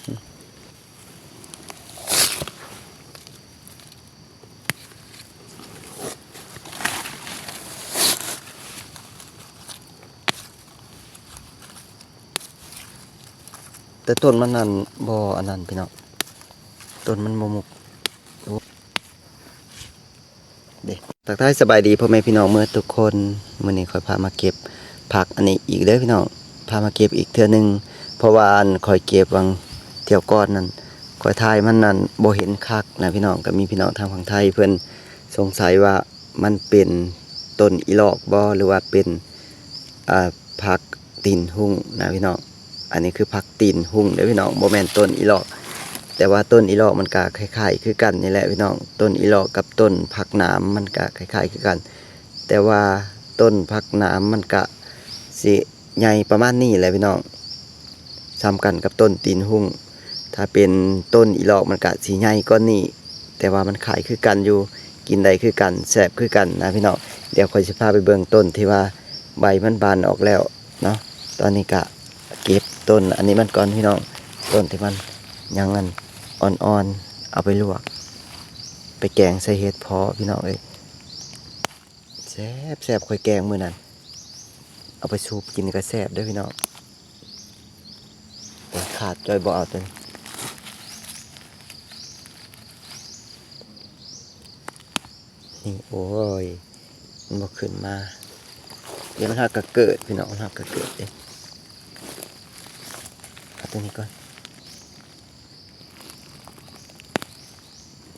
ແຕ່ຕົ້ນມັນນັ້ນບໍ່ອັນນັ້ນພີ່ນ້ອງ ຕົ້ນມັນບໍ່ມຸກ. ໂອ້ ເດ້ ທັກທາຍສະບາຍດີພໍ່ແມ່ພີ່ນ້ອງເໝິດທຸກຄົນ. ມື້ນີ້ຂ້ອຍພາມາເກັບຜັກອັນນີ້ອີກເດີພີ່ນ້ອງ ພາມາເກັບອີກເທື່ອໜຶ່ງ ເພາະວ່າອັນຂ້ອຍເກັບຫວ່າງທ່ຽວກ່ອນນັ້ນ ຂ້ອຍຖ່າຍມັນນັ້ນບໍ່ເຫັນຄັກນະພີ່ນ້ອງ. ກໍມີພີ່ນ້ອງທາງຝັ່ງໄທເພິ່ນສົງໄສວ່າມັນເປັນຕົ້ນອີຫຼອກບໍ ຫຼືວ່າເປັນ ອ່າ ຜັກຕີນຫຸ່ງນະພີ່ນ້ອງ. ອັນນີ້ຄືຜັກຕີນຫຸ່ງເດີພີ່ນ້ອງ ບໍ່ແມ່ນຕົ້ນອີຫຼອກ. ແຕ່ວ່າຕົ້ນອີຫຼອກມັນກະຄ້າຍໆຄືກັນນີ້ແຫຼະພີ່ນ້ອງ ຕົ້ນອີຫຼອກກັບຕົ້ນຜັກໜາມມັນກະຄ້າຍໆຄືກັນ ແຕ່ວ່າຕົ້ນຜັກໜາມມັນກະຊິໃຫຍ່ປະມານນີ້ແຫຼະພີ່ນ້ອງ ສ່ຳກັນກັບຕົ້ນຕີນຫຸ່ງ. ຖ້າເປັນຕົ້ນອີຫຼອກມັນກະຊິໃຫຍ່ກວ່ານີ້ ແຕ່ວ່າມັນຄ້າຍຄືກັນຢູ່ ກິນໄດ້ຄືກັນ ແຊບຄືກັນນະພີ່ນ້ອງ. ດຽວຂ້ອຍຊິພາໄປເບິ່ງຕົ້ນທີ່ວ່າໃບມັນບານອອກແລ້ວເນາະ. ຕອນນີ້ກະເກັບຕົ້ນອັນນີ້ມັນກ່ອນພີ່ນ້ອງ ຕົ້ນທີ່ມັນຍັງອັນອ່ອນໆ ເອົາໄປລວກ ໄປແກງໃສ່ເຫັດເພາະພີ່ນ້ອງເອີຍ. ແຊບໆ ຂ້ອຍແກງມື້ນັ້ນ ເອົາໄປສູບກິນກໍແຊບເດີພີ່ນ້ອງ. ໂອ້ຍ ຂາດ ຈ້ອຍບໍ່ເອົາຕົວນີ້ ນີ້ ໂອ້ຍ ມັນບໍ່ຂຶ້ນມາ. ດຽວມັນຫາກະເກີດພີ່ນ້ອງ ມັນຫາກະເກີດເດ້. ເອົາຕົວນີ້ກ່ອນ.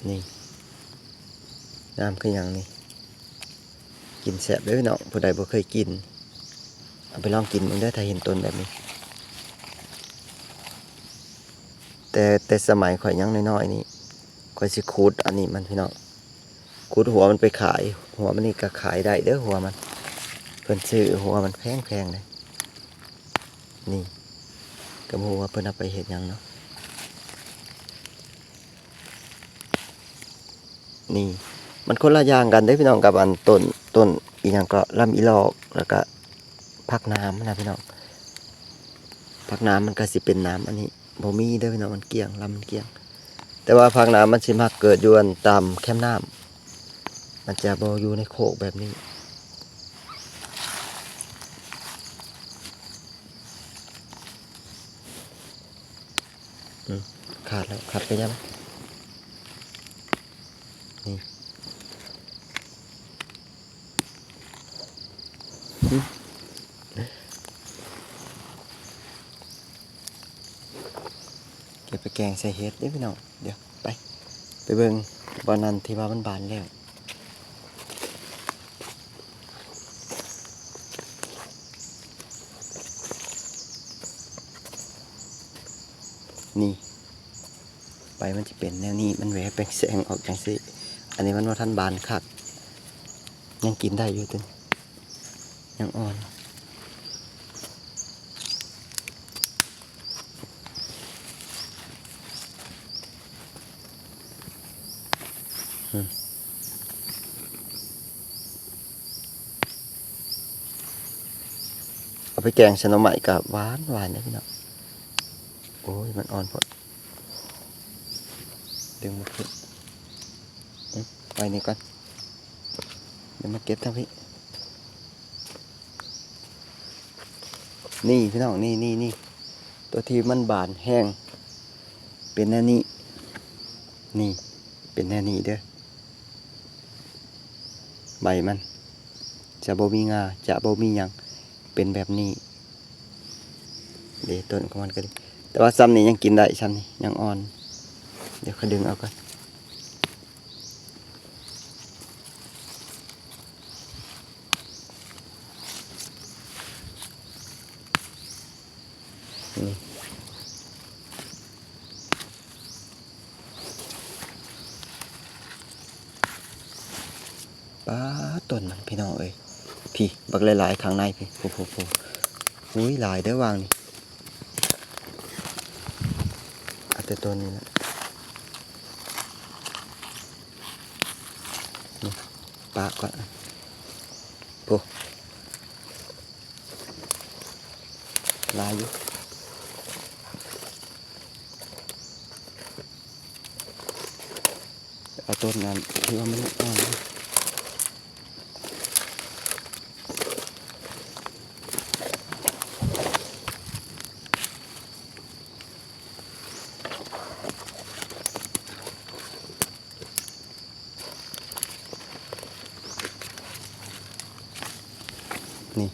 ນີ້ ງາມຄືຫຍັງນີ້. ກິນແຊບເດີພີ່ນ້ອງ ຜູ້ໃດບໍ່ເຄີຍກິນ ເອົາໄປລອງກິນເບິ່ງເດີ ຖ້າເຫັນຕົ້ນແບບນີ້. ແຕ່ ແຕ່ສະໄໝຂ້ອຍຍັງນ້ອຍໆນີ້ ຂ້ອຍຊິຂູດອັນນີ້ມັນພີ່ນ້ອງ ຂູດຫົວມັນໄປຂາຍ. ຫົວມັນນີ້ກໍຂາຍໄດ້ເດີ ຫົວມັນ ເພິ່ນຊື້ຫົວມັນແພງໆເດ້. ນີ້ ກໍບໍ່ຮູ້ວ່າເພິ່ນເອົາໄປເຮັດຫຍັງເນາະ. ນີ້ ມັນຄົນລະຢ່າງກັນເດ້ພີ່ນ້ອງ ກັບອັນຕົ້ນ ຕົ້ນອີ່ຫຍັງເກາະ ລຳອີຫຼອກ ແລ້ວກະຜັກໜາມນະພີ່ນ້ອງ. ຜັກໜາມມັນກະຊິເປັນໜາມອັນນີ້ ບໍ່ມີເດີພີ່ນ້ອງ ມັນກ້ຽງ ລຳມັນກ້ຽງ. ແຕ່ວ່າຜັກໜາມມັນຊິມັກເກີດຢູ່ອັນຕາມແຄມນ້ຳ ມັນຈະບໍ່ຢູ່ໃນໂຄກແບບນີ້. ອືມ ຂາດແລ້ວ ຂາດໄປຍັງ ນີ້ ເກັບໄປແກງໃສ່ເຫັດເດ້ພີ່ນ້ອງ. ດຽວໄປ ໄປເບິ່ງບ່ອນນັ້ນທີ່ວ່າມັນບານແລ້ວ. ນີ້ ໃບມັນຈະເປັນແນວນີ້ ມັນແຫວະແປງແສງອອກຈັ່ງຊີ້. ອັນນີ້ມັນບໍ່ທັນບານຄັກ ຍັງກິນໄດ້ຢູ່ຕິ ຍັງອ່ອນ. ອືມ ເອົາໄປແກງໃສ່ໜໍ່ໄມ້ກໍຫວານ ຫວານເດ້ພີ່ນ້ອງ. ໂອ້ຍ ມັນອ່ອນໂພດ ດຶງບໍ່ຂຶ້ນ. ອືມ ໄວ້ນີ້ກ່ອນ ດຽວມາເກັບທາງພີ້. ນີ້ພີ່ນ້ອງ ນີ້ ນີ້ ນີ້ ຕົວທີ່ມັນບານແຮງ ເປັນແນວນີ້. ນີ້ ເປັນແນວນີ້ເດີ ໃບມັນຈະບໍ່ມີງາ ຈະບໍ່ມີຫຍັງ ເປັນແບບນີ້ເດ້. ຕົ້ນຂອງມັນກໍດີ ແຕ່ວ່າຊ່ຳນີ້ຍັງກິນໄດ້ ຊ່ຳນີ້ຍັງອ່ອນ. ດຽວຂ້ອຍດຶງເອົາກ່ອນ. ປາດ ຕົ້ນມັນພີ່ນ້ອງເອີຍ ພີ້ ບັກຫຼາຍໆ ຂ້າງໃນພີ້ ໂອ້ໂຫ ຫຸຍ ຫຼາຍເດີຫວ່າງນີ້. ເອົາແຕ່ຕົ້ນນີ້ແຫຼະ ນີ້ ປະກ່ອນ. ໂອ້ ຫຼາຍຢູ່. ປາຕົ້ນນັ້ນ ທີ່ວ່າມັນອ່ອນ. ນີ້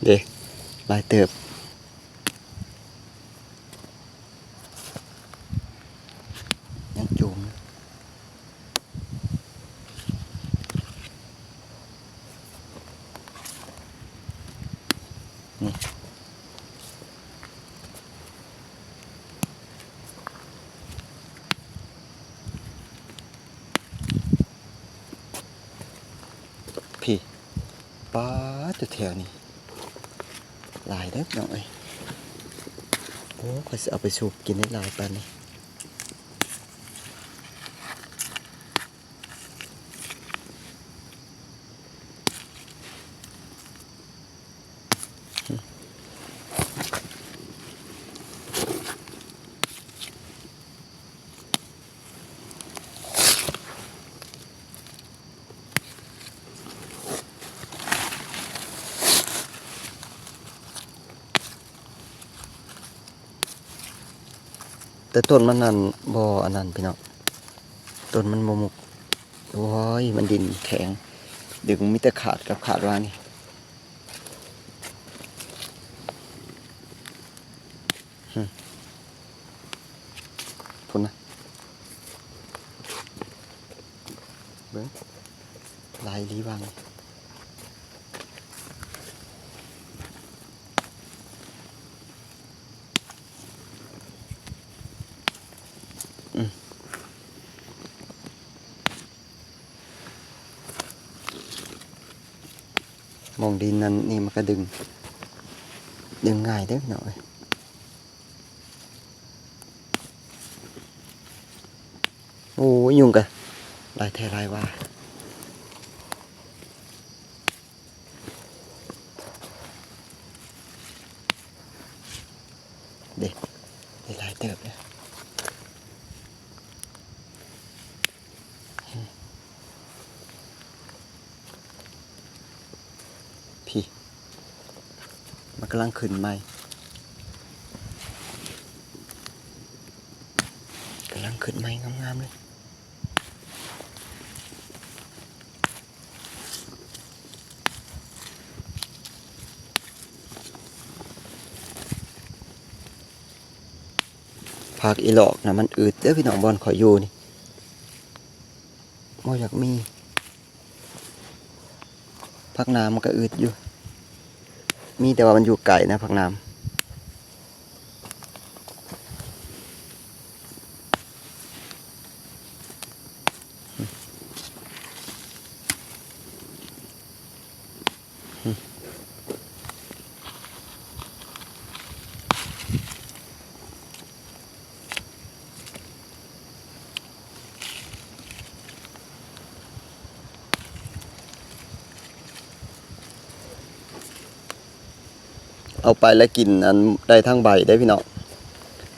ເດ້ ຫຼາຍເຕີບ. ຍັງຈູມ ນີ້ ພີ້ ປາດ ຢູ່ແຖວນີ້ຫຼາຍເດີ້ພີ່ນ້ອງເອີຍ. ໂອ້ ຂ້ອຍຊິເອົາໄປສູບກິນໄດ້ຫຼາຍປານນີ້. ແຕ່ຕົ້ນມັນນັ້ນບໍ່ອັນນັ້ນພີ່ນ້ອງ ຕົ້ນມັນບໍ່ມຸກ. ໂອ້ຍ ມັນດິນແຂງ ດຶງມີແຕ່ຂາດກັບຂາດວ່ານີ້. ພຸ້ນນະ ເບິ່ງ ຫຼາຍອີ່ຫຼີຫວ່າງ. ອືມ ໝ່ອງດິນນັ້ນນີ້ມັນກະດຶງ ດຶງງ່າຍເດີ້ພີ່ນ້ອງເອີຍ. ໂອ້ຍ ຍຸງກະຫຼາຍແທ້ຫຼາຍວ່າ. ເດ້ ໄດ້ຫຼາຍເຕີບເດ້. ພີ້ ມັນກຳລັງຂຶ້ນໃໝ່ ກຳລັງຂຶ້ນໃໝ່ງາມໆເລີຍ. ຜັກອີຫຼອກນະ ມັນອຶດເດີ້ພີ່ນ້ອງ ບ່ອນຂ້ອຍຢູ່ນີ້ ບໍ່ຢາກມີ. ຜັກໜາມັນກະອຶດຢູ່ ມີແຕ່ວ່າມັນຢູ່ໄກນະ ຜັກໜາ. ເອົາໄປແລ້ວກິນອັນ ໄດ້ທັງໃບເດ້ພີ່ນ້ອງ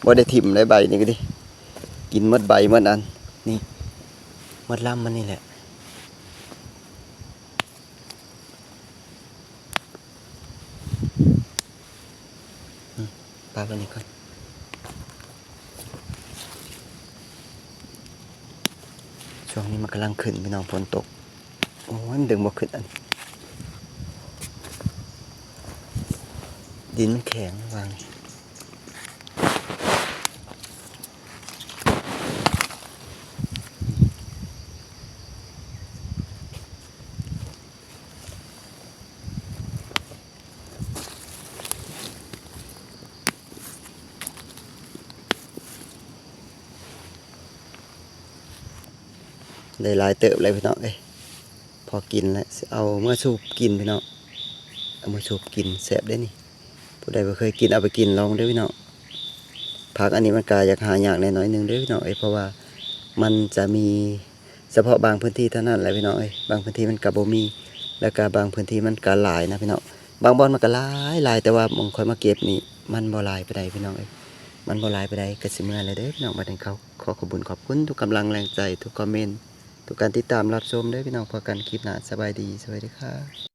ບໍ່ໄດ້ຖິ້ມເດ້ ໃບນີ້ກະດີ ກິນໝົດໃບໝົດອັນ ນີ້ ໝົດລຳມັນນີ້ແຫຼະ. ອືມ ປະໄວ້ນີ້ກ່ອນ ຊ່ວງນີ້ມັນກຳລັງຂຶ້ນພີ່ນ້ອງ ຝົນຕົກ. ໂອ້ຍ ມັນດຶງບໍ່ຂຶ້ນອັນ. ດິນມັນແຂງວາງ ໄດ້ຫຼາຍເຕີບເລີຍພີ່ນ້ອງເອີຍ ພໍກິນແລ້ວ ຊິເອົາເມືອສູບກິນພີ່ນ້ອງ ເອົາເມືອສູບກິນ ແຊບເດ້ນີ້. ຜູ້ໃດບໍ່ເຄີຍກິນ ເອົາໄປກິນລອງເດີ້ພີ່ນ້ອງ. ຜັກອັນນີ້ມັນກະຢາກຫາຍາກແດ່ໜ້ອຍໜຶ່ງເດີ້ພີ່ນ້ອງເອີຍ ເພາະວ່າມັນຈະມີສະເພາະບາງພື້ນທີ່ເທົ່ານັ້ນແຫຼະພີ່ນ້ອງເອີຍ ບາງພື້ນທີ່ມັນກະບໍ່ມີ ແລ້ວກະບາງພື້ນທີ່ມັນກະຫຼາຍນະພີ່ນ້ອງ. ບາງບ່ອນມັນກະຫຼາຍໆ ແຕ່ວ່າໝ່ອງຂ້ອຍມາເກັບນີ້ ມັນບໍ່ຫຼາຍປານໃດພີ່ນ້ອງເອີຍ ມັນບໍ່ຫຼາຍປານໃດ. ກະຊິເມືອແລ້ວເດີ້ພີ່ນ້ອງ ບາດນີ້ ຂໍຂອບຄຸນຂອບຄຸນທຸກກຳລັງແຮງໃຈ ທຸກຄອມເມັນ ທຸກການຕິດຕາມຮັບຊົມເດີ້ພີ່ນ້ອງ. ພໍ້ກັນຄລິບໜ້າ ສະບາຍດີ ສະຫວັດດີຄ່າ.